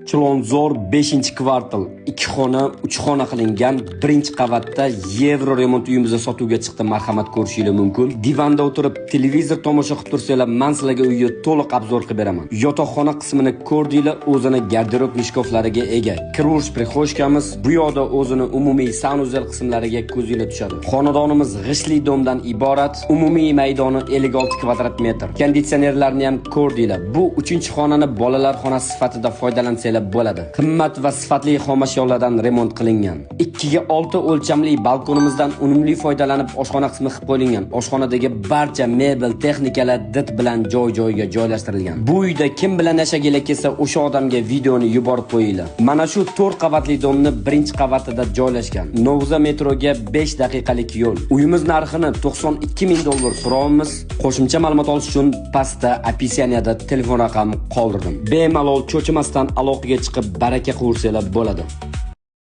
Chilonzor 5-kvartal, 2 xona, 3 xona qilingan 1-qavatda yevro remont uyimizda sotuvga chiqdi. Marhamat, ko'rishingiz mumkin. Divanda o'tirib televizor tomosha qilib tursanglar, men sizlarga uyni to'liq obzor qilib beraman. Yotoqxona qismini ko'rdinglar, o'zini garderob shkaflariga ega. Kirish прихожка miz bu yoqda o'zini umumiy sanuzel qismlariga ko'zinglar tushadi. Xonadonimiz g'ishtli domdan iborat, umumiy maydoni 56 kvadrat metr. Konditsionerlarni ham ko'rdinglar. Bu 3-xonani bolalar xonasi sifatida foydalansanglar bo'ladi. Qimmat va sifatli xomashyolardan remont qilingan. 2 ga 6 o'lchamli balkonimizdan unumli foydalanib oshxona qismi qilib qo'yilgan. Oshxonadagi barcha mebel, texnikalar did bilan joy-joyiga joylashtirilgan. Bu uyda kim bilan yashaginglar kelsa, o'sha odamga videoni yuborib qo'yinglar. Mana shu 4 qavatli domni 1-qavatida joylashgan. Novza metroga 5 daqiqalik yo'l. Uyimiz narxini 92 ming dollar so'rovimiz. Qo'shimcha ma'lumot olish uchun pastda описание da telefon raqami qoldirdim. Bemalol cho'chimasdan aloqaga chiqib baraka qilsanglar bo'ladi.